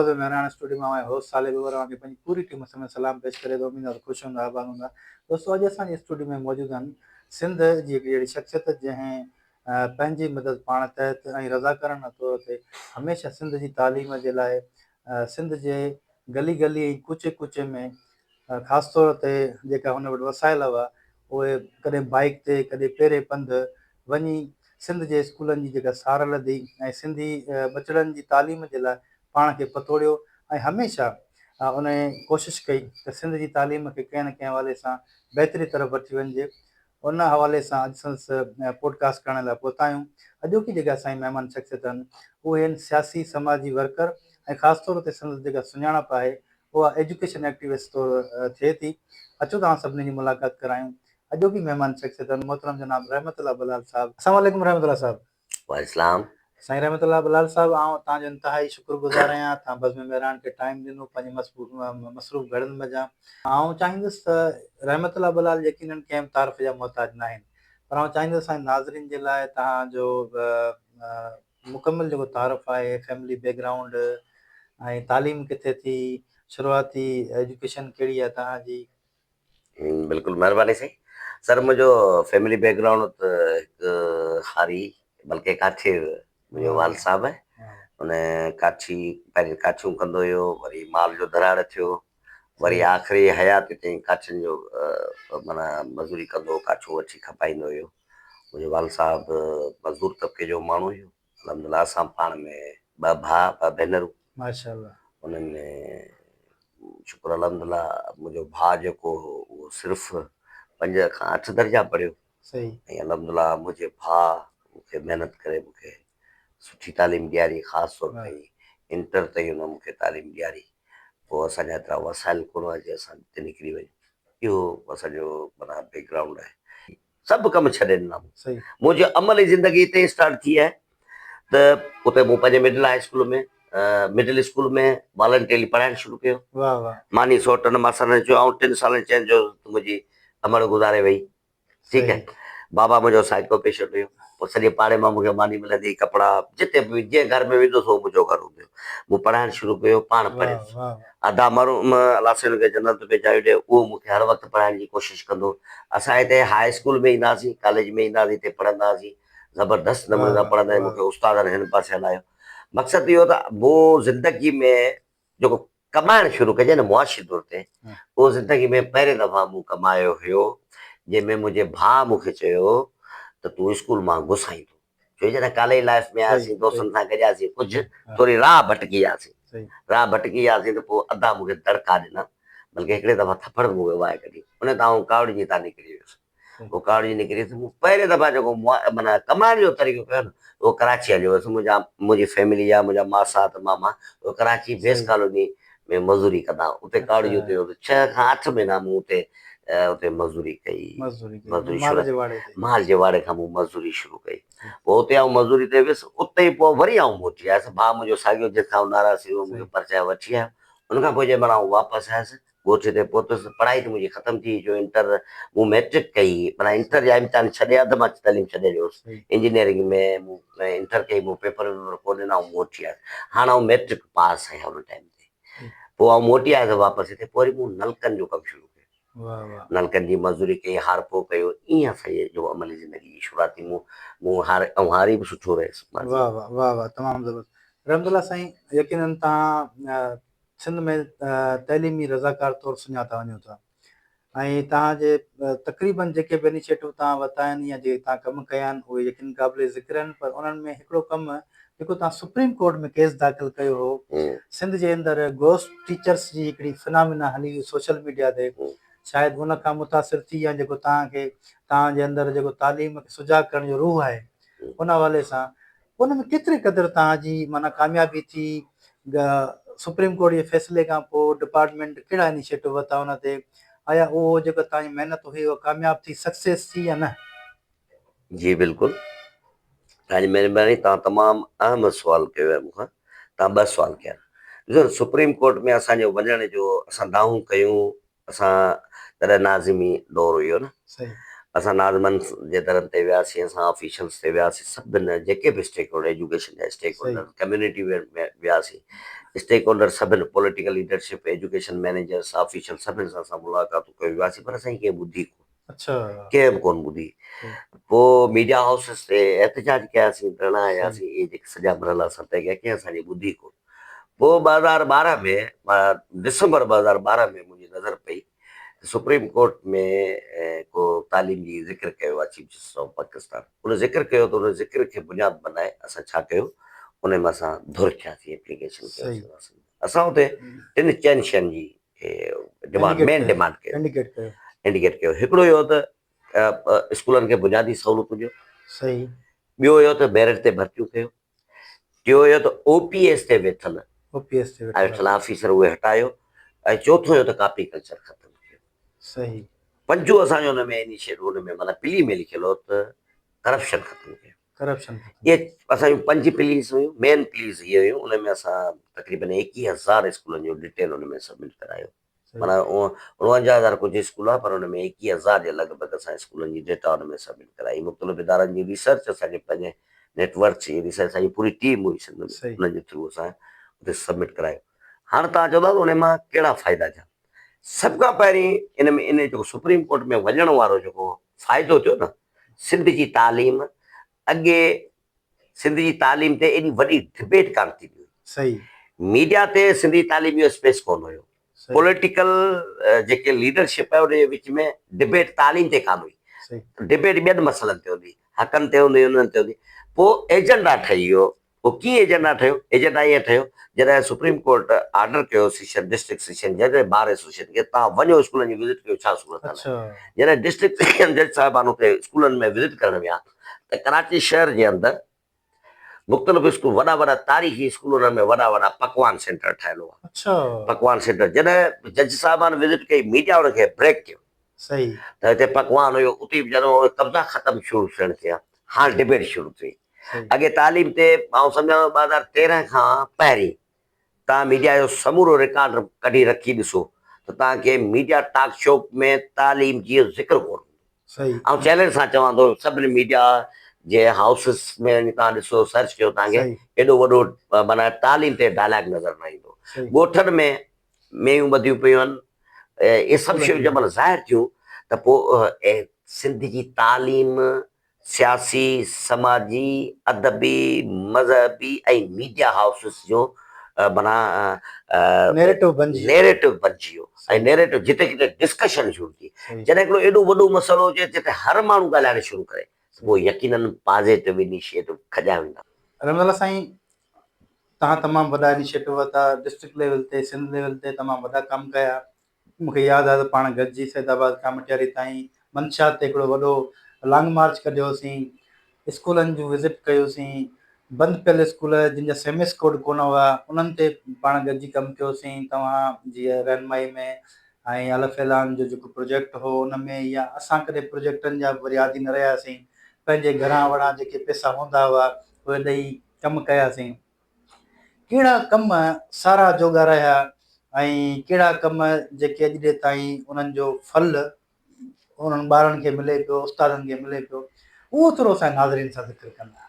Mehran studio مان اوهان جو هوسٽ صالح ٻٻر اوهان کي پنهنجي پوري ٽيم سميت سلام پيش ڪري ٿو. اميد آهي ته خوش هوندا آباد هوندا. دوستو اڄ اسان جي اسٽوڊيو ۾ موجود آهن سنڌ جي هڪڙي اهڙي شخصيت جنهن پنهنجي مدد پاڻ تحت ۽ رضاڪارانه طور تي هميشه سنڌ جي تعليم جي لاء سنڌ جي گلي گلي ۽ ڪوچي ڪوچي ۾ خاص طور تي جيڪا هن وٽ وسائل هئا اهي ڪڏهن بائيڪ تي ڪڏهن پيري پنڌ وڃي سنڌ جي اسڪولن جي جيڪا سار لڌي ۽ سنڌي ٻچڙن جي تعليم جي لاء پاڻ کي پتوڙيو ۽ هميشه ان ڪوشش ڪئي ته سنڌ جي تعليم کي ڪنهن نه ڪنهن حوالي سان بهتري طرف وٺي وڃجي. ان حوالي سان اڄ سندس پوڊڪاسٽ ڪرڻ لاء پهتا آهيون. اڄوڪي جيڪا اسان جي مهمان شخصيت آهن اهي آهن سياسي سماجي ورڪر ۽ خاص طور تي سندس جيڪا سڃاڻپ آهي اها ايجوڪيشن ايڪٽيوسٽ طور ٿئي ٿي. اچو توهان سڀني جي ملاقات ڪرايون. اڄوڪي مهمان شخصيت آهن محترم جناب رحمت الله بلال صاحب. السلام عليڪم رحمت الله صاحب. وعليڪم سائين رحمت الله بلال صاحب آئون توهان جو انتهائي شڪر گذار آهيان توهان بزم مهراڻ کي ٽائيم ڏنو پنهنجي مصروف گهڙين منجهان. آئون چاهيندس ته رحمت الله بلال يقينن ڪنهن به تعارف جا محتاج ناهن پر آئون چاهيندس اسان جي ناظرين جي لاء توهان جو مڪمل جيڪو تعارف آهي فيملي بيڪ گرائونڊ ۽ تعليم ڪٿي ٿي شروعاتي ايجوڪيشن ڪهڙي آهي توهان جي. بلڪل مھرباني سائين سر منھنجو فيملي بيڪ گرائونڊ ته هڪ هاري بلڪه ڪاٺي منھنجو والد صاحب آهي ان ڪاٺي پهرين ڪاٺيون ڪندو هيو وري مال جو ڌراڙ ٿيو وري آخري حياتي تائين ڪاٺين جو معنيٰ مزوري ڪندو هو ڪاٺيون وٺي کپائيندو هيو منھنجو والد صاحب مزدور طبقي جو ماڻھو هيو الحمدلله اسان پاڻ ۾ ٻه ڀاء ٻه ڀينرون ماشاءالله انهن ۾ شڪر الحمدلله منهنجو ڀاء جيڪو هو اهو صرف پنج کان اٺ درجا پڙهيو صحيح ۽ الحمدلله منهنجي ڀاء مون کي محنت ڪري مون کي سٺي تعليم ڏياري خاص طور تي انٽر تائين هن مون کي تعليم ڏياري پوء اسان جا ايترا وسائل ڪونه هئا جي اسان اڳتي نڪري وڃون اهو اسان جو معنيٰ بيڪ گرائونڊ آهي. سڀ ڪم ڇڏي ڏنا مون. منهنجي عملي زندگي اتي اسٽارٽ ٿي آهي ته اتي مون پنهنجي middle high school ۾ middle school ۾ voluntarily پڙهائڻ شروع ڪيو. ماني سوٽن ماسرن چيو آئون ٽن سالن چئن جو ته منهنجي امڙ گذاري وئي ٺيڪ آهي بابا منهنجو سائيڪو پيشنٽ هيو پوء سڄي پاڙي مان مونکي ماني ملندي هئي ڪپڙا جتي به جنهن گهر ۾ ويندو هوس اهو منهنجو گهر هوندو هيو مون پڙهائڻ شروع ڪيو پاڻ پڙهيس ادا مرحوم الله سائين ان کي جنت ۾ جايون ڏي اهو مون کي هر وقت پڙهائڻ جي ڪوشش ڪندو هو. اسان هتي هاء اسڪول ۾ ايندا هئاسين، ڪاليج ۾ ايندا هئاسين، هتي پڙهندا هئاسين، زبردست نموني سان پڙهندا هئاسين، مون کي استادن هن پاسي هلايو. مقصد اهو ته مون زندگي ۾ جيڪو ڪمائڻ شروع ڪجي نه معاشي طور تي اهو زندگي ۾ پهرين دفعا مون ڪمايو هيو جنهن ۾ منهنجي ڀاء مون کي چيو ته تون اسڪول مان گسائين ٿو. ڇو جڏهن ڪاليج لائف ۾ آياسين دوستن سان گڏياسين ڪجهه ٿوري راهه ڀٽڪي وياسين راهه ڀٽڪي وياسين ته پوء ادا مون کي دڙڪا ڏنا بلڪه هڪڙي دفعا ٿڦڙ به مون کي وائي ڪڍي ان تان آئون ڪاوڙجي تان نڪري ويس پوء ڪاوڙجي نڪري ويس مون پهرين دفعا جيڪو معنيٰ ڪمائڻ جو طريقو ڪيو نه اهو ڪراچي هليو ويس منهنجا منهنجي فيملي جا منهنجا ماسات ماما اهي ڪراچي بيس ڪالوني ۾ مزوري ڪندا هئا اتي ڪاوڙجي اتي ويس ڇهه کان اٺ مهينا مون اتي اتي مزوري ڪئي مزوري شروع مال جي واڙي کان مون مزوري شروع ڪئي پوء اتي آئون مزوري تي ويس اتي ئي پوء وري آئون موٽي آيس ڀاء منهنجو ساڳيو جنهن کان آئون ناراض ٿي ويو مون کي پرچائي وٺي آيو ان کان پوء جنهن مهل آئون واپس آيس ڳوٺ تي پهتس پڙهائي ته منهنجي ختم ٿي وئي جو انٽر مون ميٽرڪ ڪئي معنيٰ انٽر جا امتحان ڇڏي اڌ مان تعليم ڇڏي ويو هوس انجنيئرنگ ۾ مون انٽر ڪئي مون پيپر ويپر ڪو ڏنا آئون موٽي آيس هاڻ آئون ميٽرڪ پاس آهيان ان ٽائيم تي پوء آئون موٽي آيس واپس هتي پوء وري مون نلڪن جو ڪم شروع ڪيو. نلڪن جي مزوري ڪئي، هارپو ڪيو، ايئن اسان جي جو عملي زندگي جي شروعات ٿي. مون مون هار آئون هاري به سٺو رهيس. واه واه واه واه تمام زبردست رحمت الله سائين يقينن توهان سنڌ ۾ تعليمي رضاڪار طور سڃاتا وڃو ٿا ۽ توهان جي تقريبن جيڪي به انيشيٽو توهان ورتا آهن يا جيڪي توهان ڪم ڪيا آهن اهي يقينن قابل ذڪر آهن پر انهن ۾ هڪڙو ڪم جيڪو توهان سپريم ڪورٽ ۾ ڪيس داخل ڪيو هو سنڌ جي اندر گوسٽ ٽيچرس جي هڪڙي فنامينا هلي هئي سوشل ميڊيا تي شايد ان کان متاثر ٿي يا جيڪو توهان کي توهان جي اندر جيڪو تعليم کي سجاڳ ڪرڻ جو روح آهي ان حوالي سان ان ۾ ڪيتري قدر توهان جي معنيٰ ڪاميابي ٿي سپريم ڪورٽ جي فيصلي کان پوء ڊپارٽمينٽ ڪهڙا انيشيٽو ورتا ان تي آيا اهو جيڪو توهان جي محنت هئي اها ڪامياب ٿي سڪسيس ٿي يا نه؟ جي بلڪل توهان جي مهرباني توهان تمام اهم سوال ڪيو آهي مون کان توهان ٻه سوال ڪيا آهن ڏسو سپريم ڪورٽ ۾ اسان جو وڃڻ جو اسان دانهون ڪيون اسان تڏهن ناظمي دور هيو نه صحيح. اسان ناظمن جي درن تي وياسين، اسان آفيشلز تي وياسين، سڀن جيڪي به اسٽيڪ هولڊر ايجوڪيشن جا اسٽيڪ هولڊر ڪميونٽي ۾ وياسين، اسٽيڪ هولڊر سڀن political leadership, education managers, official سڀن سان اسان ملاقاتون ڪيون وياسين پر اسان جي ڪنهن ٻڌي ڪونه. ڪنهن به ڪونه ٻڌي. پوء ميڊيا هائوسز تي احتجاج ڪياسين، ڌرڻا هنياسين، اهي جيڪي سڄا مرحلا اسان طئي ڪيا ڪنهن اسان جي ٻڌي ڪونه. پوء 2012 ۾ ڊسمبر 2012 ۾ منهنجي نظر پئي ته سپريم ڪورٽ ۾ ڪو تعليم جي ذڪر ڪيو آهي چيف جسٽس آف پاڪستان ان ذڪر ڪيو ته ان ذڪر کي بنياد بنائي اسان ڇا ڪيو ان ۾ اسان ڌر ٿياسين ايپليڪيشن ڪيوسين اسان اتي ٽن چئن شين جي ڊمانڊ مين ڊمانڊ ڪيو انڊيڪيٽ ڪيو هڪڙو اهو ته اسڪولن کي بنيادي سهولتون ڏيو ٻيو اهو ته ميرٽ تي ڀرتيون ڪيو ٽيون اهو ته او پي ايس تي ويٺل او پي ايس تي ويٺل آفيسر اهي هٽايو ۽ چوٿون اهو ته ڪاپي ڪلچر ختم ڪيو. صحيح. پنجون اسان جو ان ۾ انيشيٽو ان ۾ معنيٰ پلي ۾ لکيل هو ته ڪرپشن ختم ڪيو. ڪرپشن ختم. اهي اسان جون پنج پليز هيون مين پليز اهي هيون ان ۾ اسان تقريبن ايڪيهه هزار اسڪولن جو ڊٽيل ان ۾ سبمٽ ڪرايو. معنيٰ 49 هزار ڪجهه اسڪول آهي پر ان ۾ 21 هزار جي لڳ ڀڳ اسان اسڪولن جي ڊيٽا ان ۾ سبمٽ ڪرائي مختلف ادارن جي ريسرچ اسان جي پنهنجي نيٽ ورڪس جي ريسرچ اسان جي پوري ٽيم هئي سنڌ ۾ انهن جي ٿرو اسان اتي سبمٽ ڪرايو هاڻ توهان چوندا ته ان مان ڪهڙا فائدا ٿيا سڀ کان پهرين ان ۾ ان جيڪو سپريم ڪورٽ ۾ وڃڻ وارو جيڪو فائدو ٿيو نه سنڌ جي تعليم اڳي سنڌ جي تعليم تي ايڏي وڏي ڊبيٽ ڪانه ٿيندي هئي. صحيح. ميڊيا تي سنڌي تعليم جو اسپيس ڪونه هيو. پوليٽيڪل جيڪي ليڊرشپ آهي ان جي وچ ۾ ڊبيٽ تعليم تي ڪانه هئي. ڊبيٽ ٻين مسئلن تي هوندي هئي. حقن تي هوندي هئي انهن تي هوندي هئي. پوء ايجنڊا ٺهي ويو. پوء ڪيئن ايجنڊا ٺهيو؟ ايجنڊا ائين ٺهيو جڏهن سپريم ڪورٽ آرڊر ڪيو سيشن ڊسٽرڪٽ سيشن جج ۽ بار ايسوسيئيشن کي توهان وڃو اسڪولن جي وزٽ ڪيو ڇا صورتحال آهي. جڏهن ڊسٽرڪٽ سيشن جج صاحبان اتي اسڪولن ۾ وزٽ ڪرڻ ويا ته ڪراچي شهر جي اندر مختلف اسڪول وڏا وڏا تاريخي اسڪول انهن ۾ وڏا وڏا پڪوان سينٽر ٺاهيل هئا. پڪوان سينٽر جڏهن جج صاحبان وزٽ ڪئي ميڊيا ان کي بريڪ ڪيو ته هتي پڪوان هيو اتي به جڏهن اهي قبضا ختم شروع ٿيڻ ٿيا هاڻ ڊبيٽ شروع ٿي اڳي تعليم تي آئون سمجهان ٿو 2013 کان پهرين توهان ميڊيا جو سمورو رڪارڊ ڪڍي رکي ڏسو ته توهان کي ميڊيا ٽاڪ شو ۾ تعليم جي ذڪر ڪونه هوندو. آئون چئلينج سان چوان ٿو سڀني ميڊيا جي هائوسز ۾ وڃي توهان ڏسو سرچ ڪيو توهان کي ايڏو وڏو معنيٰ تعليم تي ڊائلاگ نظر نه ايندو. ڳوٺن ۾ ميون ٻڌيون پيون آهن اهي سڀ شيون جنهن مهل ظاهر ٿيون ته پوء سنڌ جي تعليم سياسي، سماجي، ادبي، مذهبي ۽ ميڊيا هائوسز جو معنيٰ نيريٽو بنجي ويو. نيريٽو بنجي ويو ۽ نيريٽو جتي ڪٿي ڊسڪشن شروع ٿي. جڏهن هڪڙو ايڏو وڏو مسئلو هجي جتي هر ماڻهو ڳالهائڻ شروع ڪري ته پوء يقينن پازيٽو انيشيٽو کڄيا ويندا. رحمت الله سائين توهان تمام وڏا انيشيٽو ورتا ڊسٽرڪٽ ليول تي سنڌ ليول تي تمام وڏا ڪم ڪيا مون کي ياد آهي ته پاڻ گڏجي سيد آباد کان مٽياري تائين منشات تي هڪڙو وڏو لانگ مارچ ڪڍيوسين، اسڪولن جون وزٽ ڪيوسين، بند پيل اسڪول جن جا سيمس ڪوڊ ڪونه هئا انهن تي پاڻ گڏجي ڪم ڪيوسين، توهان جي رهنمائي ۾ ۽ الف اعلان جو جيڪو پروجيڪٽ هو ان ۾ يا اسان ڪڏهن پروجيڪٽن جا به وري عادي نه رهياسين، پنهنجي گهران وڙان جيڪي پئسا هوندا هئا اهي ڏئي ڪم ڪياسين. ڪهڙا ڪم ساراهه جوڳا رهيا ۽ ڪهڙا ڪم جيڪي اڄ ڏينهن تائين انهن جو ڦل انهن ٻارن کي ملي پيو، استادن کي ملي پيو، اهو ٿورو اسان جي ناظرين سان ذڪر ڪندا.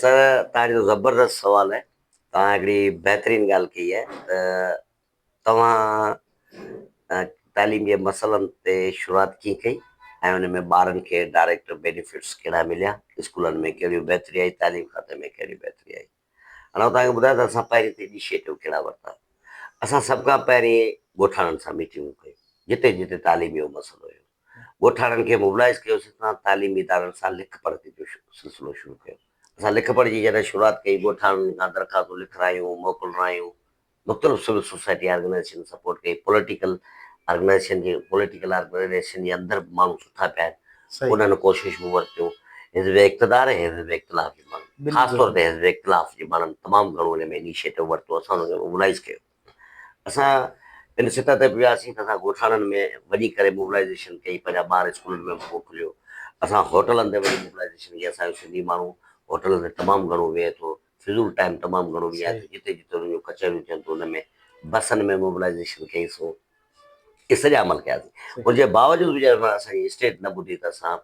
سر توهان جو زبردست سوال آهي توهان هڪڙي بهترين ڳالهه ڪئي آهي ته توهان تعليم جي مسئلن تي شروعات ڪيئن ڪئي ۽ ان ۾ ٻارن کي ڊائريڪٽ بينيفٽس ڪهڙا مليا، اسڪولن ۾ ڪهڙيون بهتري آئي، تعليم کاتي ۾ ڪهڙي بهتري آئي. هاڻي آئون توهان کي ٻڌايان ته اسان پهرين ته انيشيٽو ڪهڙا ورتا. اسان سڀ کان پهرين ڳوٺاڻن سان ميٽنگون ڪيون، جتي جتي تعليم جو مسئلو هيو. ڳوٺاڻن کي موبلائيز ڪيوسين، توهان تعليمي ادارن سان لک پڙهه جو سلسلو شروع ڪيو. اسان لک پڙهه جي جڏهن شروعات ڪئي، ڳوٺاڻن کان درخواستون لکرايون، موڪلرايون، مختلف سول سوسائٽي آرگنائيزيشن سپورٽ ڪئي، پوليٽيڪل آرگنائيزيشن جي پوليٽيڪل آرگنائيزيشن جي اندر به ماڻهو سٺا پيا آهن انهن ڪوششون ورتيون، حزب اقتدار ۽ حزب اختلاف جي ماڻهن خاص طور تي حزب اختلاف جي ماڻهن تمام گهڻو ان ۾ انيشيٽو ورتو اسان انهن کي موبلائيز ڪيو اسان ان سطح تي به وياسين ته اسان ڳوٺاڻن ۾ وڃي ڪري موبلائيزيشن ڪئي پنهنجا ٻار اسڪولن ۾ به موڪليو اسان هوٽلن تي وڃي موبلائيزيشن ڪئي اسان جو سنڌي ماڻهو هوٽلن تي تمام گهڻو ويهي ٿو فضول ٽائيم تمام گهڻو وڃائي ٿو، جتي جتي انهن جون ڪچهريون ٿين ٿيون ان ۾ بسن ۾ موبلائيزيشن ڪئي سون. اهي سڄا عمل ڪياسين. ان جي باوجود به جڏهن اسان جي اسٽيٽ نه ٻڌي ته اسان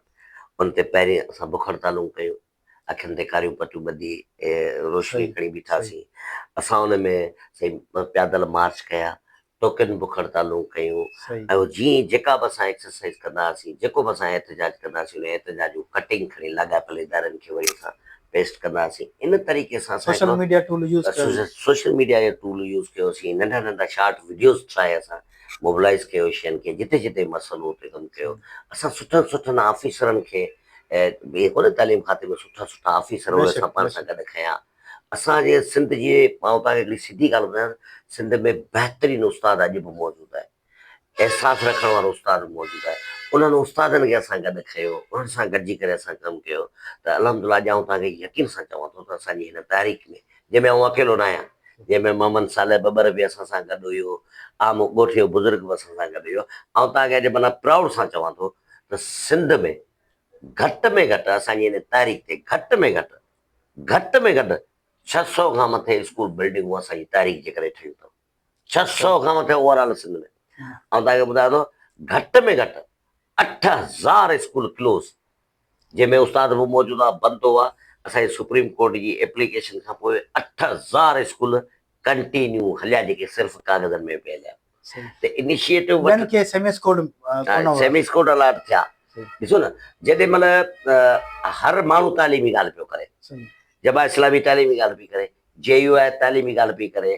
ان تي پهرين اسان بک هڙتالون ڪيون، اکين تي ڪاريون پٽيون ٻڌي روشني کڻي بيٺاسين. اسان ان ۾ سائين پيادل مارچ ڪيا، ٽوڪن بک هڙتالون ڪيون ۽ جيئن جيڪا به اسان ايڪسرسائيز ڪندا هئاسين، جيڪو به اسان احتجاج ڪندا هئاسين ان احتجاج جون ڪٽنگ کڻي لاڳاپيل ادارن کي وري اسان پيسٽ ڪندا هئاسين. ان طريقي سان اسان سوشل ميڊيا ٽول يوز ڪيو. سوشل ميڊيا جو ٽول يوز ڪيوسين، ننڍا ننڍا شارٽ وڊيوز ٺاهي اسان موبلائيز ڪيو شين کي، جتي جتي مسئلو اتي ڪم ڪيو. اسان سٺن سٺن آفيسرن کي اهي ڪونهي تعليم کاتي ۾ سٺا سٺا آفيسر اهي اسان پاڻ سان گڏ کنيا. اسان جي سنڌ جي آئون توهان کي هڪڙي سڌي ڳالهه ٻڌايان سنڌ ۾ بهترين استاد اڄ به موجود آهن. احساس رکڻ وارو استاد به موجود آهي. انهن استادن کي اسان گڏ کنيو، انهن سان گڏجي ڪري اسان ڪم ڪيو ته الحمدلله اڄ آئون توهان کي يقين سان چوان ٿو ته اسان جي هن تحريڪ ۾ جنهن ۾ آئون اڪيلو نه آهيان، جنهن ۾ محمد صالح ٻٻر به اسان سان گڏ هيو، عام ڳوٺ جو بزرگ به اسان سان گڏ هيو. آئون توهان کي اڄ معنيٰ پرائوڊ سان چوان ٿو ته سنڌ ۾ گهٽ ۾ گهٽ اسان جي هن تحريڪ تي گهٽ ۾ گهٽ گهٽ ۾ گهٽ 600 کان مٿي اسڪول بلڊنگون اسان جي تحريڪ جي ڪري ٺهيون اٿو. 600 کان مٿي اوور آل سنڌ ۾. آئون توهان کي ٻڌايان ٿو گهٽ ۾ گهٽ 8000 اسڪول ڪلوز جنهن ۾ استاد به موجود هئا بند هئا. اسان جي سپريم ڪورٽ جي ايپليڪيشن کان پوء 8000 اسڪول ڪنٽينيو هليا جيڪي صرف ڪاغذن ۾ پئي هليا ته انيشيٽو ٻين کي سيمي اسڪوڊ ڪونه هئا. سيمي اسڪوڊ الاٽ ٿيا. ڏسو نه جيڏي مهل هر ماڻهو تعليمي ڳالهه پيو ڪري، جماعت اسلامي تعليمي ڳالهه پئي ڪري، جي يو آء تعليمي ڳالهه پئي ڪري،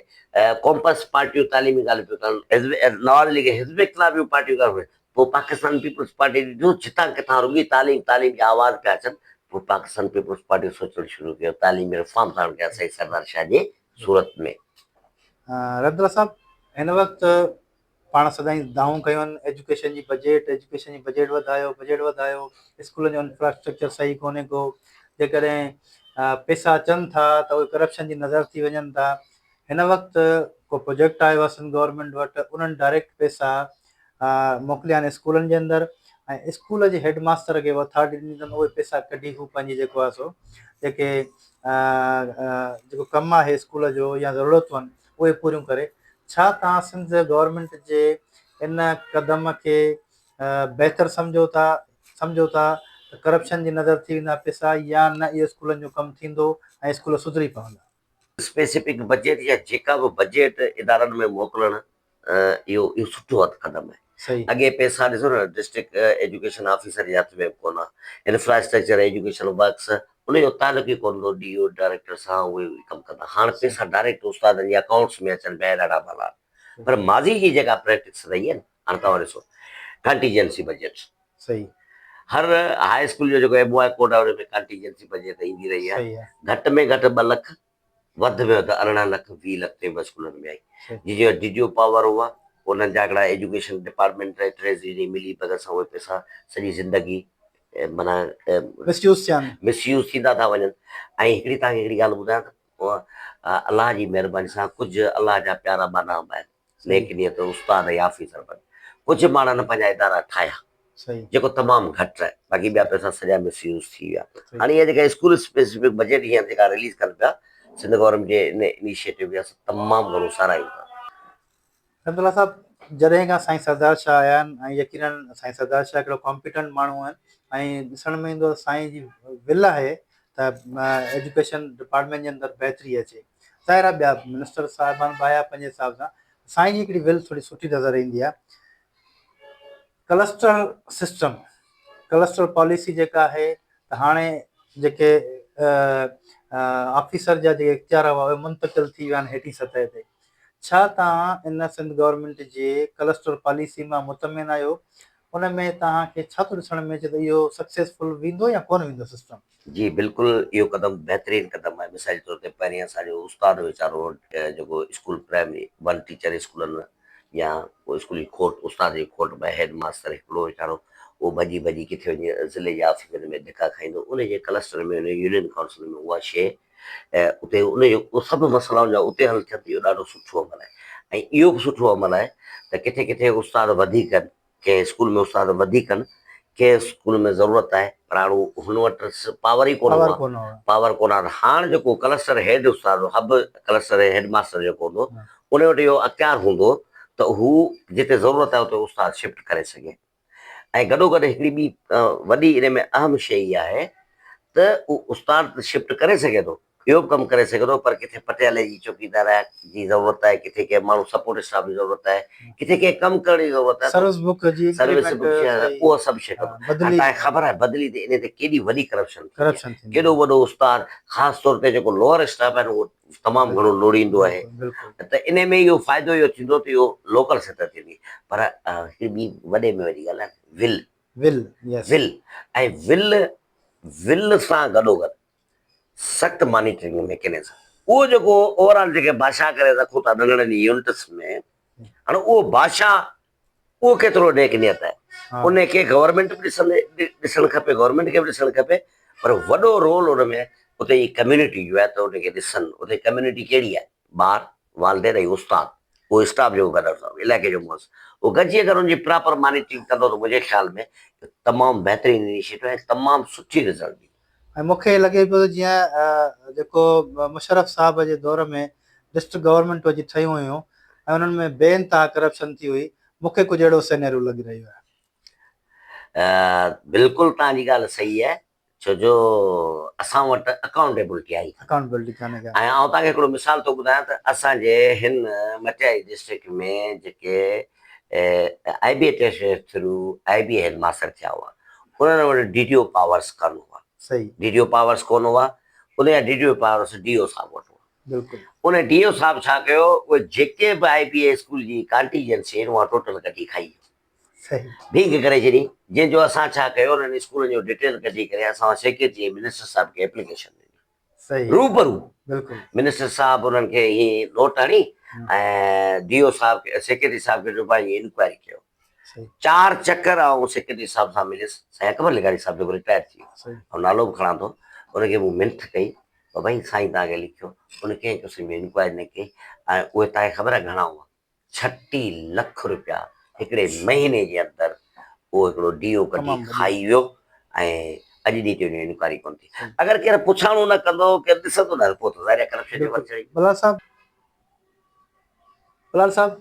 قومپرست پارٽيون تعليمي ڳالهه پيون ڪن، حزب نواز ليگ حزب اختلاف جون پارٽيون ڳالهه پيون پوء پاڪستان پيپلز پارٽي ڏٺو جتان ڪٿان رڳي تعليم تعليم جا آواز پيا اچن پوء پاڪستان پيپلز پارٽي سوچڻ شروع ڪيو تعليمي رفارمز آڻڻ ڪيا سائين سردار شاهه جي صورت ۾. رحمت الله صاحب هن وقت پاڻ سدائين دانهون ڪيون آهن ايجوڪيشن جي بجيٽ ايجوڪيشن جي بجيٽ وڌايو بجيٽ وڌايو اسڪولن جو انفراسٽرڪچر صحيح ڪونهي ڪو جيڪڏهن پيسا اچن ٿا ته اهي ڪرپشن جي نظر ٿي وڃن ٿا هن وقت ڪو پروجيڪٽ آيو آهي سنڌ گورنمينٽ وٽ انهن ڊائريڪٽ پيسا موڪليا آهن اسڪولن جي اندر ۽ اسڪول جي هيڊ ماستر کي اٿارٽي ڏني اٿن اهي پيسا ڪڍي هو پنهنجي جيڪو آهي سو جيڪي جيڪو ڪم آهي اسڪول جو يا ضرورتون آهن اهي پوريون ڪري. ڇا توهان سنڌ گورنمينٽ جي ان قدم کي بهتر سمجهو ٿا سمجهو ٿا ته ڪرپشن جي نظر ٿي ويندا پيسا يا نه اهو اسڪولن جو ڪم ٿيندو ۽ اسڪول سڌري پوندا؟ اسپيسفڪ بجيٽ يا جيڪا به بجيٽ ادارن ۾ موڪلڻ اهو اهو سٺو هٿ قدم آهي. اڳي پئسا ڏسو نه ڊسٽرڪٽ ايجوڪيشن آفيسر جي هٿ ۾ به ڪونه انفراسٽرڪچر ايجوڪيشن ورڪس ان جو تعلق ئي ڪونه هوندو ڊي او ڊائريڪٽر سان اهي ئي ڪم ڪندا هاڻ پئسا ڊائريڪٽ استادن جي اڪائونٽس ۾ اچن پيا ڏاڍا ڀلا پر ماضي جي جيڪا پريڪٽس رهي آهي نه هاڻ توهان ڏسو ڪانٽيجنسي بجيٽ صحيح هر هاء اسڪول جو جيڪو ايم او آء ڪوڊ آهي ان ۾ ڪانٽيجنسي بجيٽ ايندي رهي آهي گهٽ ۾ گهٽ 2 لک وڌ ۾ وڌ 18 لک 20 لک تائين به اسڪولن ۾ آئي جن جا ڊي ڊي او پاور هئا انهن جا هڪڙا ايجوڪيشن ڊپارٽمينٽ ۽ ٽريزري جي ملي ڀڳت سان اهي پئسا سڄي زندگي معنيٰ مس يوز ٿيا مس يوز ٿيندا ٿا وڃن ۽ هڪڙي توهان کي هڪڙي ڳالهه ٻڌايان ته الله جي مهرباني سان ڪجهه الله جا پيارا ٻانها به آهن نيڪ نيت استاد ۽ آفيسر به ڪجهه ماڻهن پنهنجا ادارا ٺاهيا جيڪو تمام گهٽ آهي باقي ٻيا پئسا سڄا مس يوز ٿي ويا هاڻي اها جيڪا اسڪول اسپيسفڪ بجيٽ هينئر جيڪا رليز ڪن پيا سنڌ گورنمينٽ جي ان انيشيٽو کي اسان تمام گهڻو ساراهيون ٿا. عبدالله صاحب جڏهن کان سائين سردار شاهه آيا آهن ۽ يقينن سائين سردار شاهه هڪڙو ڪامپيٽنٽ ماڻهو آهن ۽ ڏسڻ ۾ ايندو سائين جي ول آهي ته ايجوڪيشن ڊپارٽمينٽ جي اندر بهتري اچي ظاهر آهي ٻيا منسٽر صاحبان به آيا پنهنجي حساب سان سائين جي هڪڙي ول ٿوري سٺي نظر ايندي آهي ڪلسٽر سسٽم ڪلسٽر پاليسي جيڪا آهي ته هاڻي جيڪي آفيسر جا جيڪي اختيار هئا اهي منتقل ٿي ويا آهن هيٺين سطح تي ڇا توهان ان سنڌ گورنمينٽ جي ڪلسٽر پاليسي مان مطمئن آهيو ان ۾ توهان کي ڇا ٿو ڏسڻ ۾ اچي ته اهو سڪسيسفل ويندو يا ڪونه ويندو سسٽم؟ جي بلڪل اهو قدم بهترين قدم آهي مثال جي طور تي پهرين اسان جو استاد ويچارو جيڪو اسڪول پرائمري ون ٽيچر اسڪولن يا ڪو اسڪول جي کوٽ استاد جي کوٽ ۾ هيڊ ماستر هڪڙو ويچارو اهو ڀڄي ڀڄي ڪٿي وڃي ضلعي جي آفيسن ۾ ڌڪا کائيندو ان جي ڪلسٽر ۾ ان يونين ڪائونسل ۾ اها شيء اتي ان جو سڀ مسئلا ان جا اتي حل ٿين ته اهو ڏاڍو سٺو عمل آهي ۽ اهو به سٺو عمل آهي ته ڪٿي ڪٿي استاد وڌيڪ آهن ڪنهن اسڪول ۾ استاد وڌيڪ آهن ڪنهن اسڪول ۾ ضرورت آهي پر هاڻ هن وٽ پاور ئي ڪونه هو پاور ڪونه آهي هاڻ جيڪو ڪلسٽر هيڊ استاد هب ڪلسٽر هيڊ ماستر جيڪو هوندو ان وٽ اهو اختيار هوندو ته هو جتي ضرورت آهي اتي استاد شفٽ ڪري سگهي ۽ گڏوگڏ هڪڙي ٻي وڏي ان ۾ اهم شيء اها آهي ته اهو استاد ته شفٽ ڪري سگهي ٿو، اهو به ڪم ڪري سگهي ٿو پر ڪٿي پٽيالي جي چوڪيدار جي ضرورت آهي، ڪٿي ڪنهن ماڻهو سپورٽ اسٽاف جي ضرورت آهي، ڪٿي ڪنهن ڪم ڪرڻ جي ضرورت آهي ته سروس بڪ جي سروس انڪريمينٽ بڪ اهو سڀ شيء ڪندو. هاڻي بدلي توهان کي خبر آهي بدلي تي ان تي ڪيڏي وڏي ڪرپشن ٿيندي آهي، ڪرپشن ٿيندي ڪيڏو آهي. وڏو استاد خاص طور تي جيڪو لوئر اسٽاف آهي نه اهو تمام گهڻو لوڙيندو آهي ته ان ۾ اهو فائدو اهو ٿيندو ته اهو لوڪل سطح ٿيندي پر هڪڙي ٻي وڏي ۾ وڏي ڳالهه آهي ول ول يس ول ۽ ول ول سان گڏو گڏ سخت مانيٽرنگ ميڪينزم اهو جيڪو اوور آل جيڪي بادشاهه ڪري رکو ٿا ننڍڙن يونٽس ۾ هاڻي اهو بادشاهه اهو ڪيترو نيڪ نيت آهي ان کي گورنمينٽ به ڏسندي ڏسڻ کپي گورنمينٽ کي به ڏسڻ کپي پر وڏو رول ان ۾ اتي جي ڪميونٽي جو آهي ته ان کي ڏسن اتي ڪميونٽي ڪهڙي آهي ٻار والدين ۽ استاد اهو اسٽاف جيڪو گڏ علائقي جو معز اهو گڏجي اگر ان جي پراپر مانيٽرنگ ڪندو ته منهنجي خيال ۾ تمام بهترين انيشيٽو ۽ تمام سٺي رزلٽ ڏيندو. ۽ مون کي لڳي پيو ته جيئن جيڪو مشرف صاحب جي دور ۾ ڊسٽرڪٽ گورنمينٽون اچي ٺهيون هيون ۽ انهن ۾ بي انتها ڪرپشن ٿي هئي، مون کي ڪجهه اهڙو سينيريو لڳي رهيو آهي. بلڪل توهان جي ڳالهه صحيح آهي ڇو جو اسان وٽ اڪائونٽيبلٽي آئي اڪائونٽيبلٽي ڪانهي ڪا. ۽ آئون توهان کي هڪڙو مثال ٿو ٻڌايان ته اسان جي هن مٽياري ڊسٽرڪٽ ۾ جيڪي آء بي اي test through I B A head master ٿيا هئا انهن وٽ ڊي ڊي او پاورس ڪانه هئا. صحيح. ڊي ڊي او پاورس ڪونه هئا ان جا D D O powers D O صاحب وٽ هئا. بلڪل. ان ڊي او صاحب ڇا ڪيو اهي جيڪي به آء بي اي اسڪول جي ڪانٽيجنسي آهن اها ٽوٽل ڪڍي کائي ويو. صحيح. ڀينگ ڪري ڇڏي جنهن جو اسان ڇا ڪيو انهن اسڪولن جو ڊيٽيل ڪڍي ڪري اسان سيڪريٽري ۽ منسٽر صاحب کي ايپليڪيشن ڏني. صحيح. روبرو بلڪل. منسٽر صاحب انهن کي هي نوٽ هڻي ۽ ڊي او صاحب کي سيڪريٽري صاحب کي چيو پنهنجي انڪوائري ڪيو. صحيح. چار چڪر آئون سيڪريٽري صاحب سان مليس سائين اڪبر لغاري صاحب جيڪو رٽائر ٿي ويو صحيح. آئون نالو به کڻان ٿو ان کي مون منٿ ڪئي ته ڀائي سائين توهان کي لکيو ان ڪنهن قسم جي انڪوائري نه ڪئي ۽ اهي توهان کي خبر آهي گهڻا هئا 36 لک روپيا هڪڙي مهيني جي اندر اهو هڪڙو ڊي او ڪڍي کائي ويو ۽ اڄ ڏينهن تائين ان جي انڪوائري ڪونه ٿي. اگر ڪير پڇاڻو نه ڪندو، ڪير ڏسندو نه ته پوء ته ظاهر آهي ڪرپشن جي ور چڙهي. بلال صاحب بلال صاحب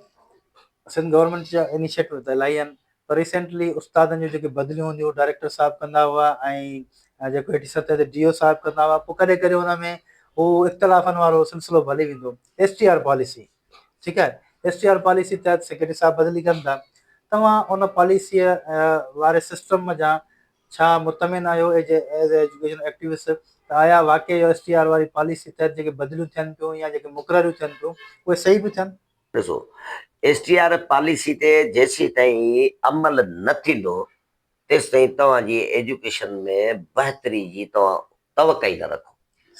سنڌ گورنمينٽ جا انيشيٽو ته الاهي آهن پر ريسينٽلي استادن جون جيڪي بدليون هونديون هيون ڊائريڪٽر صاحب ڪندا هئا ۽ جيڪو هيٺين سطح تي ڊي او صاحب ڪندا هئا پوء ڪڏهن ڪڏهن ان ۾ هو اختلافن وارو سلسلو به هلي ويندو ايس ٽي آر پاليسي ٺيڪ آهي ايس ٽي آر پاليسي تحت سيڪريٽري صاحب بدلي ڪن ٿا توهان ان پاليسيء واري سسٽم منجهان ڇا مطمئن آهيو ايز اي ايجوڪيشن ايڪٽيوسٽ ته آيا واقعي اهو ايس ٽي آر واري پاليسي تحت جيڪي بدليون ٿين پيون يا جيڪي مقرريون ٿين پيون اهي صحيح پيون ٿين؟ ڏسو ايس ٽي آر پاليسي تي جيسيتائين عمل نه ٿيندو تيستائين توهان جي ايجوڪيشن ۾ بهتري جي توهان توقع ئي نه رکو.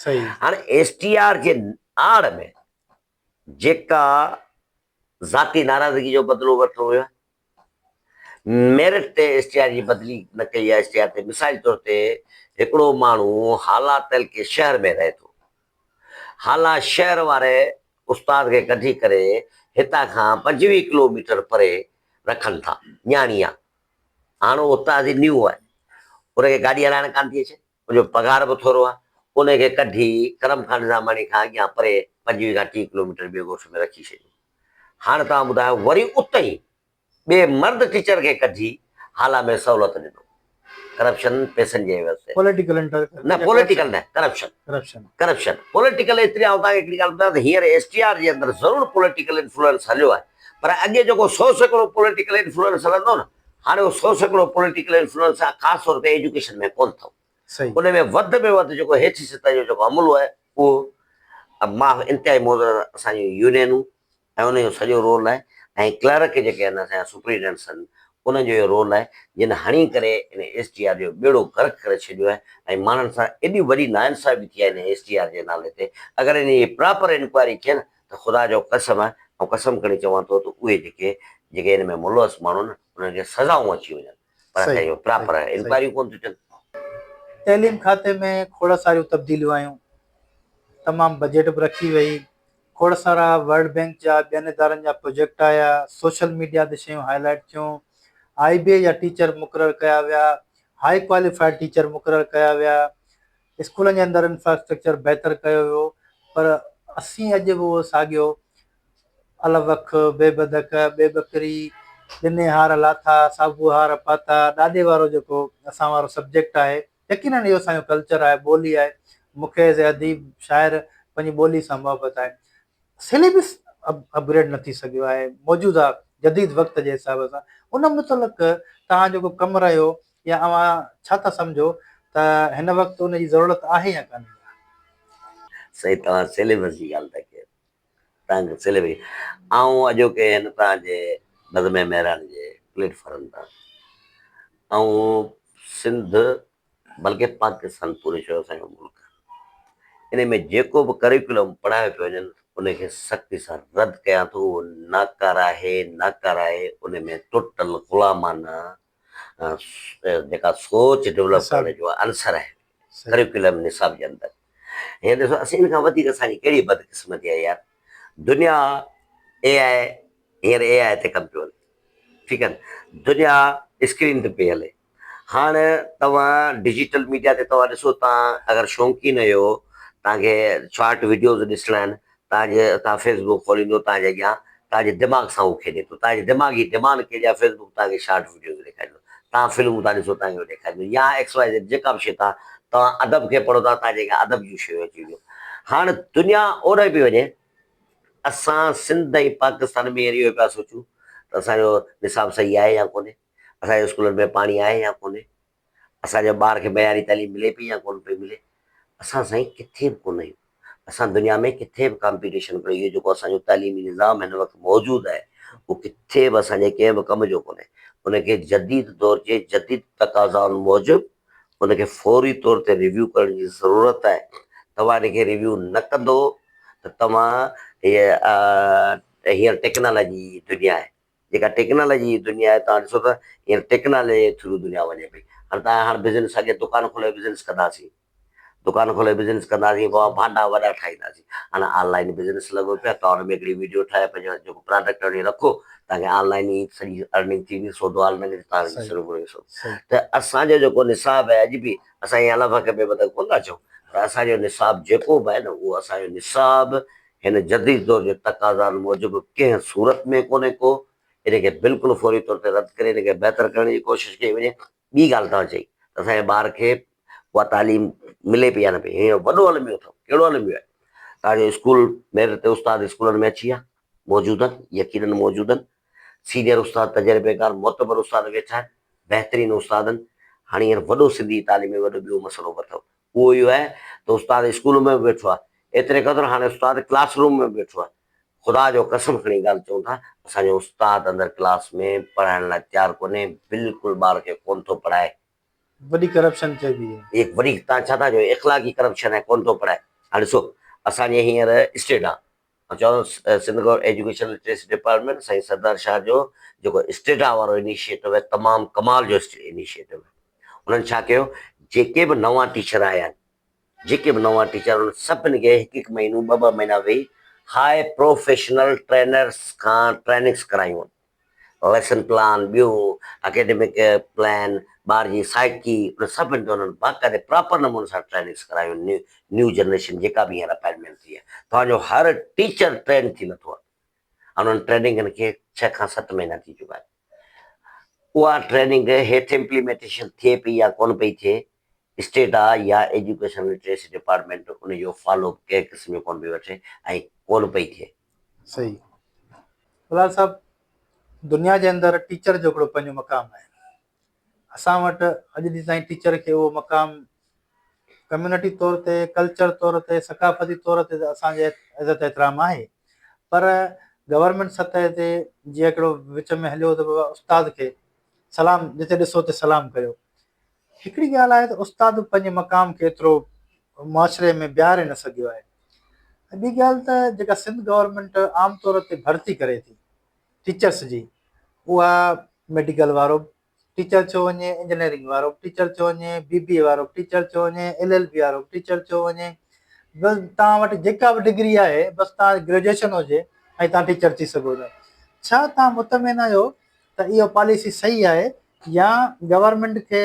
صحيح. هاڻي ايس ٽي آر جي آڙ ۾ جيڪا ذاتي ناراضگي جو بدلو ورتو ويو آهي، ميرٽ تي ايس ٽي آر جي بدلي نه ڪئي آهي، ايس ٽي آر تي مثال طور تي هڪڙو ماڻهو هالا تعلقي شهر ۾ رهي ٿو، هالا شهر واري استاد کي ڪڍي ڪري هتان کان 25 ڪلو ميٽر پري رکن ٿا، نياڻي آهي، هاڻ اهو استاد نيو آهي، ان کي گاڏي هلائڻ ڪانه ٿي اچي. ان جو پگهار به ٿورو آهي، ان کي ڪڍي ڪرم خان نظاماڻي کان اڳيان پري 25 کان 30 ڪلوميٽر ٻئي ڳوٺ ۾ رکي ڇڏيو. هاڻ توهان ٻڌايو وري اتي ئي ٻئي مرد ٽيچر کي ڪڍي هالا ۾ سهولت ڏنو. ڪرپشن پئسن جي عيوض تي. پوليٽيڪل انٽر نه پوليٽيڪل نه ڪرپشن. ڪرپشن. ڪرپشن پوليٽيڪل ايتري آئون توهان کي هڪڙي ڳالهه ٻڌايان ته هينئر ايس ٽي آر جي اندر ضرور پوليٽيڪل انفلوئنس هليو آهي پر اڳي جيڪو 100% پوليٽيڪل انفلوئنس هلندو نه هاڻي اهو 100% پوليٽيڪل انفلوئنس آهي خاص طور تي ايجوڪيشن ۾ ڪونه اٿئو. ان ۾ وڌ ۾ وڌ جيڪو هيٺين سطح جو جيڪو عملو آهي اهو مان انتهائي معذرت اسان جون يونينون ۽ ان جو سڄو رول آهي ۽ ڪلارڪ جيڪي آهن اسان جا سپرنٽينڊنٽس آهن انهن جو اهو رول آهي جن هڻي ڪري ان ايس ٽي آر جو ٻيڙو غرق ڪري ڇڏيو آهي ۽ ماڻهن سان ايڏي وڏي ناانصافي ٿي آهي ان ايس ٽي آر جي نالي تي اگر ان جي پراپر انڪوائري ٿئي نه ته خدا جو قسم آهي آئون قسم کڻي چوان ٿو ته اهي جيڪي جيڪي ان ۾ ملوث ماڻهو آهن انهن کي سزائون اچي وڃن پر اسان اهو پراپر انڪوائريون ڪونه ٿيون ٿين. تعليم کاتي ۾ کوڙ ساريون تبديليون آيون، تمام بجيٽ به رکي وئي، کوڙ سارا ورلڊ بينڪ جا ٻين ادارن جا پروجيڪٽ آيا، سوشل ميڊيا تي شيون هائي لائيٽ ٿيون، آء بي اي جا ٽيچر مقرر ڪيا ويا، هائي ڪواليفائيڊ ٽيچر مقرر ڪيا ويا، اسڪولن جي اندر انفراسٽرڪچر بهتر ڪيو ويو پر اسين اڄ به اهو ساڳيو الوک، بي بدڪ، بي ٻڪري، ڏني هار لاٿا، صابو هار پاتا، ڏاڏي وارو جيڪو اسان وارو سبجيڪٽ آهي، يقينن اهو اسان جو ڪلچر آهي، ٻولي آهي. مون کي ايز اي اديب، شاعر پنهنجي ٻولي سان محبت آهي. سليبس اپگريڊ نه ٿي سگهيو آهي موجوده جديد وقت جي حساب سان ان متعلق توهان جو ڪو ڪم رهيو يا اوهان ڇا ٿا سمجهو ته هن وقت ان جي ضرورت آهي يا ڪانهي؟ سائين توهان سليبس جي ڳالهه ٿا ڪيو توهان کي سليبس آئون اڄوڪي هن توهان جي بزم مهراڻ جي پليٽ فارم تان آئون سنڌ بلڪه پاڪستان پوري شو اسان جو ملڪ ان ۾ جيڪو به ڪريڪولم پڙهايو پيو وڃن ان کي سختي سان رد ڪيان ٿو اهو ناڪاره آهي ناڪاره آهي ان ۾ ٽوٽل غلامانه جيڪا سوچ ڊولپ ڪرڻ جو عنصر آهي ڪريڪولم نصاب جي اندر هينئر ڏسو اسين ان کان وڌيڪ اسان جي ڪهڙي بدقسمتي آهي يار دنيا اي آء هينئر اي آء تي ڪم پيو هلي ٺيڪ آهي دنيا اسڪرين تي پئي هلي هاڻ توهان ڊجيٽل ميڊيا تي توهان ڏسو توهان اگر شوقين آهيو توهان کي شارٽ وڊيوز ڏسڻا آهن توهان جي توهان فيس بڪ کوليندو توهان جي اڳيان توهان جي دماغ سان هو کيڏي ٿو توهان جي دماغ جي ڊمانڊ ڪهڙي آهي فيس بڪ توهان کي شارٽ وڊيوز ڏيکاريندو توهان فلمون ٿا ڏسو توهان کي ڏيکاريندو يا ايڪس وائي زيڊ جيڪا به شي توهان توهان ادب کي پڙهو ٿا توهان جي اڳيان ادب جون شيون اچي وينديون هاڻ دنيا اوڏانهن پئي وڃي اسان سنڌ ۽ پاڪستان ۾ اهو پيا سوچون ته اسان جو نصاب صحيح آهي يا ڪونهي اسان جي اسڪولن ۾ پاڻي آهي يا ڪونهي، اسان جي ٻار کي معياري تعليم ملي پئي يا ڪونه پئي ملي، اسان سائين ڪٿي به ڪونه آهيون، اسان دنيا ۾ ڪٿي به ڪامپيٽيشن ڪونه، اهو جيڪو اسان جو تعليمي نظام هن وقت موجود آهي اهو ڪٿي به اسان جي ڪنهن به ڪم جو ڪونهي، ان کي جديد دور جي جديد تقاضائن موجب ان کي فوري طور تي ريويو ڪرڻ جي ضرورت آهي، توهان ان کي ريويو نه ڪندو ته توهان هيء هينئر ٽيڪنالاجي جي دنيا آهي، جيڪا ٽيڪنالاجي جي دنيا آهي توهان ڏسو ته هينئر ٽيڪنالاجي جي ٿرو دنيا وڃي پئي هاڻي توهان هاڻي بزنس اڳي دڪان کولي بزنس ڪنداسين دڪان کولي بزنس ڪنداسين پوء ڀانڊا وڏا ٺاهينداسين هاڻي آن لائن بزنس لڳو پيو آهي توهان ان ۾ هڪڙي ويڊيو ٺاهي پنهنجو جيڪو پراڊڪٽ وڃي رکو توهان کي آن لائن ئي سڄي ارننگ ٿي ويندي سودو آن لائن توهان کي سڄو ته اسان جو جيڪو نصاب آهي اڄ به اسان ائين الله کي بي مدد ڪونه ٿا چئون پر اسان جو نصاب جيڪو به آهي نه اهو اسان جو نصاب هن جديد دور جي تقاضائن موجب ڪنهن صورت ۾ ڪونهي ڪو، ان کي بلڪل فوري طور تي رد ڪري ان کي بهتر ڪرڻ جي ڪوشش ڪئي وڃي. ٻي ڳالهه توهان چئي ته اسان جي ٻار کي اها تعليم ملي پئي يا نه پئي، هينئر وڏو الميو اٿو، ڪهڙو الميو آهي؟ توهان جو اسڪول ميرٽ تي استاد اسڪولن ۾ اچي ويا، موجود آهن، يقينن موجود آهن، سينيئر استاد تجربيڪار معتبر استاد ويٺا آهن، بهترين استاد آهن، هاڻي هينئر وڏو سنڌي تعليم ۾ وڏو ٻيو مسئلو به اٿو، اهو اهو آهي ته استاد اسڪول ۾ به ويٺو آهي، ايتري قدر هاڻي استاد ڪلاس روم ۾ به ويٺو آهي. خدا جو قسم کڻي ڳالهه چئون ٿا، اسان جو استاد اندر ڪلاس ۾ پڙهائڻ لاء تيار ڪونهي، بلڪل ٻار کي ڪونه ٿو پڙهائي. وڏي ڪرپشن چئبي آهي. هيء وڏي توهان ڇا ٿا چئو اخلاقي ڪرپشن آهي، ڪونه ٿو پڙهائي. هاڻي ڏسو اسان جي هينئر اسٽيڊ آهي، آئون چوان ٿو Sindh government education literacy department سائين سردار شاهه جو جيڪو اسٽيڊا وارو انيشيٽو آهي تمام ڪمال جو انيشيٽو آهي. انهن ڇا ڪيو جيڪي به نوان ٽيچر آيا آهن جيڪي به نوان ٽيچر انهن سڀني کي هڪ هڪ مهينو ٻه ٻه مهينا ويهي هاء پروفيشنل ٽرينرس کان ٽريننگس ڪرايون آهن ليسن پلان ٻيو اڪيڊمڪ پلان ٻار جي سائيڪي ان سڀني تي انهن باقاعدي پراپر نموني سان ٽريننگس ڪرايون نيو جنريشن جيڪا به هينئر اپائنٽمينٽ ٿي آهي توهان جو هر ٽيچر ٽرين ٿي لٿو آهي انهن ٽريننگن کي ڇهه کان ست مهينا ٿي چڪا آهن اها ٽريننگ هيٺ امپليمينٽيشن ٿئي پئي يا ڪونه پئي ٿئي، اسٽيٽ آ يا ايجوڪيشن لٽريسي ڊپارٽمينٽ ان جو فالو اپ ڪنهن قسم جو ڪونه پئي وٺي ۽ ڪونه پئي ٿئي. صحيح بلال صاحب دنيا جي اندر ٽيچر جو هڪڙو پنهنجو مقام آهي اسان وٽ اڄ ڏينهن تائين ٽيچر کي اهو مقام ڪميونٽي طور تي، ڪلچر طور تي، ثقافتي طور تي ته اسان جي عزت احترام آهي پر گورنمينٽ سطح تي جيئن هڪڙو وچ ۾ هليو ته بابا استاد کي سلام جتي ڏسو اتي سلام ڪريو هڪڙي ڳالهه آهي ته استاد به پنهنجي مقام کي ايترو معاشري ۾ بيهاري نه سگهيو آهي ۽ ٻي ڳالهه ته جيڪا سنڌ گورنمينٽ عام طور تي ڀرتي ڪري ٿي ٽيچرس جي اها ميڊيڪل وارو ٽيچر ٿيو وڃي، انجنيئرنگ وارو به ٽيچر ٿيو وڃي، بي بي اي وارو به ٽيچر ٿيو وڃي، ايل ايل بي وارو به ٽيچر ٿيو وڃي، بس توهان وٽ جيڪا به ڊگري آهي بس توهان گريجوئيشن هجي ۽ توهان ٽيچر ٿي سگهو ٿا. ڇا توهان مطمئن آهيو ته اهو پاليسي صحيح آهي يا گورنمينٽ کي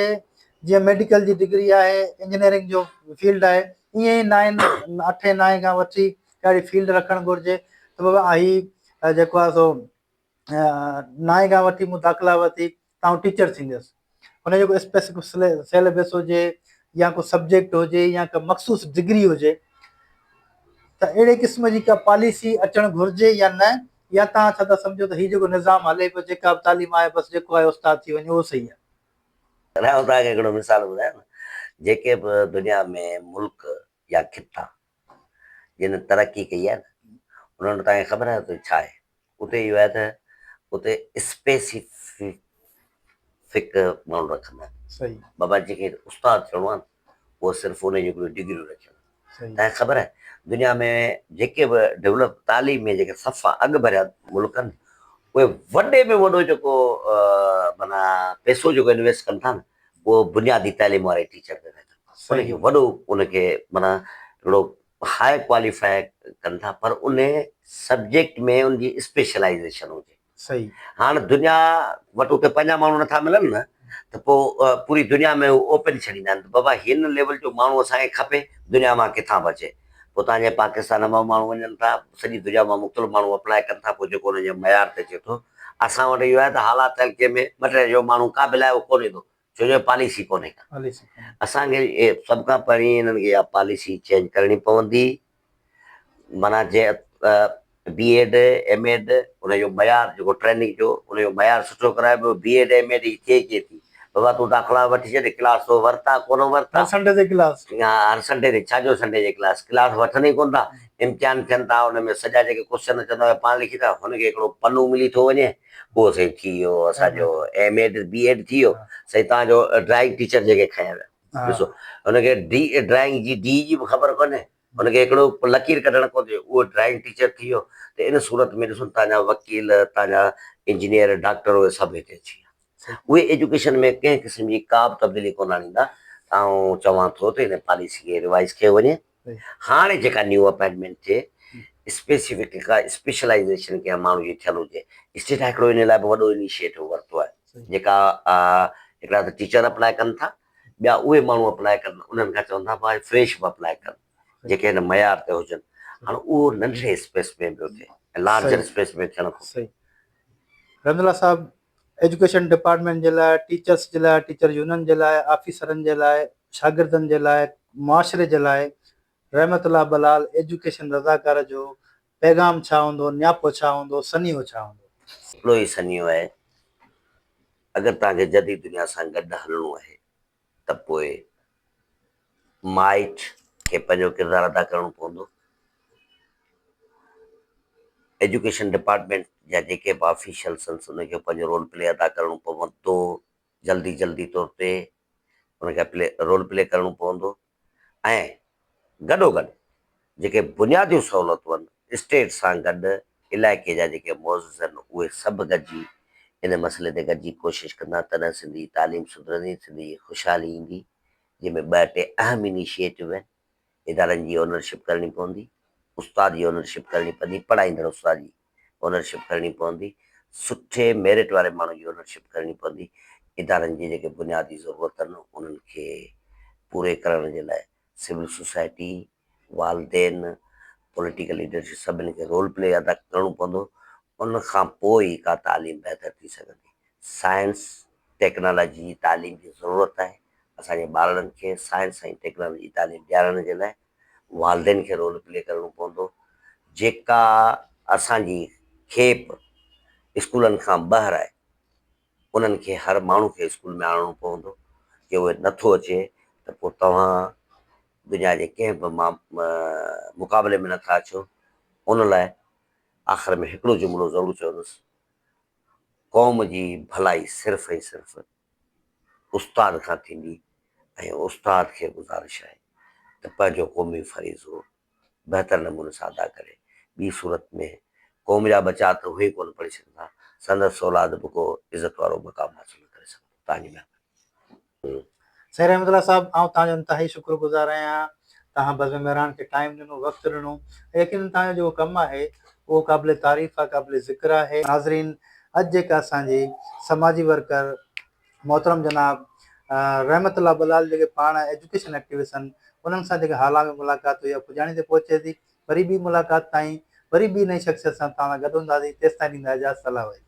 جيئن ميڊيڪل جي ڊگري آهي، انجنيئرنگ جو فيلڊ آهي ائين ئي نائين اٺين نائين کان وٺي اهڙي فيلڊ رکڻ گهرجي ته بابا هي جيڪو آهي سو نائين کان وٺي مون داخلا ورتي ته آئون ٽيچر ٿيندس. ان جو ڪو اسپيسفڪ سيليبس هجي يا ڪو سبجيڪٽ هجي يا ڪا مخصوص ڊگري هجي ته اهڙي قسم جي ڪا پاليسي اچڻ گهرجي يا نه يا توهان ڇا ٿا سمجهو ته هي جيڪو نظام هلي پيو جيڪا به تعليم آهي بس جيڪو آهي استاد ٿي وڃي اهو صحيح آهي. آئون توهان کي هڪڙو مثال ٻڌايان نه جيڪي به دنيا ۾ ملڪ يا خطا جن ترقي ڪئي آهي نه انهن وٽ توهان کي خبر آهي اتي ڇا آهي؟ اتي اهو آهي ته اتي اسپيسفڪ ماڻهو رکندا آهن. بابا جنهن کي استاد ٿيڻو آهي نه اهو صرف ان جون هڪڙيون ڊگريون رکيل آهن. توهان کي خبر آهي دنيا ۾ جيڪي به ڊولپ تعليم ۾ جيڪي صفا اڳ ڀريا ملڪ آهن اهي وڏي ۾ وڏو جيڪو معنيٰ پئسو جيڪو انويسٽ ڪن ٿا نه اهو بنيادي تعليم واري ٽيچر تي ٿا ڪن. ان کي وڏو ان کي معنيٰ هڪڙو هاء ڪواليفائي ڪن ٿا پر ان سبجيڪٽ ۾ ان جي اسپيشلائيزيشن هجي. صحيح. هاڻ دنيا وٽ اتي پنهنجا ماڻهو نٿا ملن نه ته پوء پوري دنيا ۾ هو اوپن ڇڏيندا آهن ته بابا هن ليول جو ماڻهو اسان کي کپي دنيا مان ڪٿان به اچي پوء تان جي پاڪستان مان ماڻهو وڃن ٿا سڄي دنيا مان مختلف ماڻهو اپلاء ڪن ٿا پوء جيڪو انهن جي معيار تي اچي ٿو اسان وٽ اهو آهي ته حالات تعلقي ۾ ٻه ٽي جو ماڻهو قابل آهي اهو ڪونه ايندو ڇو جو پاليسي ڪونهي ڪا. اسان کي سڀ کان پهرين انهن کي اها پاليسي چينج ڪرڻي پوندي معنيٰ جي بي ايڊ ايم ايڊ ان جو معيار جيڪو ٽريننگ جو ان جو معيار سٺو ڪرائبو بي ايڊ ايم ايڊ جي ٿئي ڪيئن ٿي بابا تون داخلا وٺي ڇڏ ڪلاس تو ورتا ڪونه ورتا هر سنڊي تي ڪلاس ها هر سنڊي تي ڇا جو سنڊي جي ڪلاس ڪلاس وٺن ئي ڪونه ٿا امتحان ٿين ٿا ان ۾ سڄا جيڪي ڪوشچن اچن ٿا اهي پاڻ لکي ٿا هن کي هڪڙو پنو ملي ٿو وڃي اهو سائين ٿي ويو اسان جو ايم ايڊ بي ايڊ ٿي ويو سائين تان جو ڊرائنگ ٽيچر جيڪي کنيا ويا ڏسو هن کي ڊي ڊرائنگ جي ڊي جي به خبر ڪونهي هن کي هڪڙو لڪير ڪڍڻ ڪونه ٿي اهو ڊرائنگ ٽيچر ٿي ويو ته ان صورت ۾ ڏسو تان جا وڪيل تان جا انجنيئر ڊاڪٽر اهي سڀ هتي اچي ويا اهي ايجوڪيشن ۾ ڪنهن قسم جي ڪا به تبديلي ڪونه آڻيندا آئون چوان ٿو ته ان پاليسي کي ريوائز ڪيو وڃي هاڻي جيڪا نيو اپائنٽمينٽ ٿئي اسپيسفڪ ڪا اسپيشلائيزيشن ڪنهن ماڻهو جي ٿيل هجي اسٽيٽ هڪڙو ان لاء به وڏو انيشيٽو ورتو آهي جيڪا هڪڙا ته ٽيچر اپلاء ڪن ٿا ٻيا اهي ماڻهو اپلاء ڪن انهن کان چون ٿا ڀاء فريش به اپلاء ڪن جيڪي هن معيار تي هجن هاڻ اهو ننڍڙي اسپيس ۾ پيو ٿئي ۽ لارجر اسپيس ۾ ٿيڻ کپي. صحيح رحمت الله صاحب ايجوڪيشن ڊپارٽمينٽ جي لاء ٽيچرس جي لاء ٽيچر يونين جي لاء آفيسرن جي لاء شاگردن جي لاء معاشري جي لاء رحمت الله بلال ايجوڪيشن رضاڪار جو پيغام ڇا هوندو نياپو ڇا هوندو سنيهو ڇا هوندو. هڪڙو ئي سنيهو آهي اگر توهان کي جديد دنيا سان گڏ هلڻو آهي ته پوء مائٽ کي پنهنجو ڪردار ادا ڪرڻو پوندو. ايجوڪيشن ڊپارٽمينٽ جا جيڪي به آفيشلس آهن انهن کي پنهنجو رول پلي ادا ڪرڻو پوندو جلدي جلدي طور تي ان کي پلي رول پلي ڪرڻو پوندو ۽ گڏوگڏ جيڪي بنيادي سهولتون آهن اسٽيٽ سان گڏ علائقي جا جيڪي معزز آهن اهي سڀ گڏجي ان مسئلي تي گڏجي ڪوشش ڪندا تڏهن سنڌ جي تعليم سڌرندي سنڌ جي خوشحالي ايندي جنهن ۾ ٻه ٽي اهم انيشيٽو آهن ادارن جي اونرشپ ڪرڻي پوندي استاد جي اونرشپ ڪرڻي پوندي پڙهائيندڙ استاد جي اونرشپ ڪرڻي پوندي سٺي ميرٽ واري ماڻهو جي اونرشپ ڪرڻي پوندي ادارن جي جيڪي بنيادي ضرورت آهن انهن کي پوري ڪرڻ جي لاء سول سوسائٽي والدين پوليٽيڪل ليڊرشپ سڀني کي رول پلي ادا ڪرڻو پوندو ان کان پوء ئي ڪا تعليم بهتر ٿي سگهندي سائنس ٽيڪنالاجي جي تعليم جي ضرورت آهي اسان جي ٻارڙن کي سائنس ۽ ٽيڪنالاجي جي تعليم ڏيارڻ جي لاء والدين کي رول پلي ڪرڻو پوندو جيڪا اسان جي کيپ اسڪولن کان ٻاهر آهي انهن کي هر ماڻهو کي اسڪول ۾ آڻڻو پوندو جي اهي نٿو اچي ته پوء توهان دنيا جي ڪنهن به مقابلي ۾ نٿا اچو ان لاء آخر ۾ هڪڙو جملو ضرور چوندس قوم جي ڀلائي صرف ۽ صرف استاد کان ٿيندي ۽ استاد کي گذارش آهي ته پنهنجو قومي فريضو بهتر نموني سان ادا ڪري، ٻي صورت ۾ قوم جا ٻچا ته اهي ئي ڪونه پڙهي سگهندا، سندس اولاد به ڪو عزت وارو مقام حاصل نه ڪري سگهندو. توهان جي مهرباني. سائين رحمت الله صاحب آئون توهان جو انتهائي شڪر گذار آهيان توهان بزم مهراڻ کي ٽائيم ڏنو وقت ڏنو ۽ يقينن توهان جو جيڪو ڪم آهي اهو قابل تعريف آهي قابل ذڪر آهي. ناظرين اڄ جيڪا اسان جي سماجي ورڪر محترم جناب رحمت الله بلال جيڪي پاڻ ايجوڪيشن ايڪٽيوسٽ آهن انهن سان جيڪا هالا ۾ ملاقات هئي اها پڄاڻي تي پهچي ٿي وري ٻي ملاقات تائين وري ٻي نئين شخصيت سان توهان سان گڏ هونداسين تيستائين ڏيندا اجازت الله وحيد.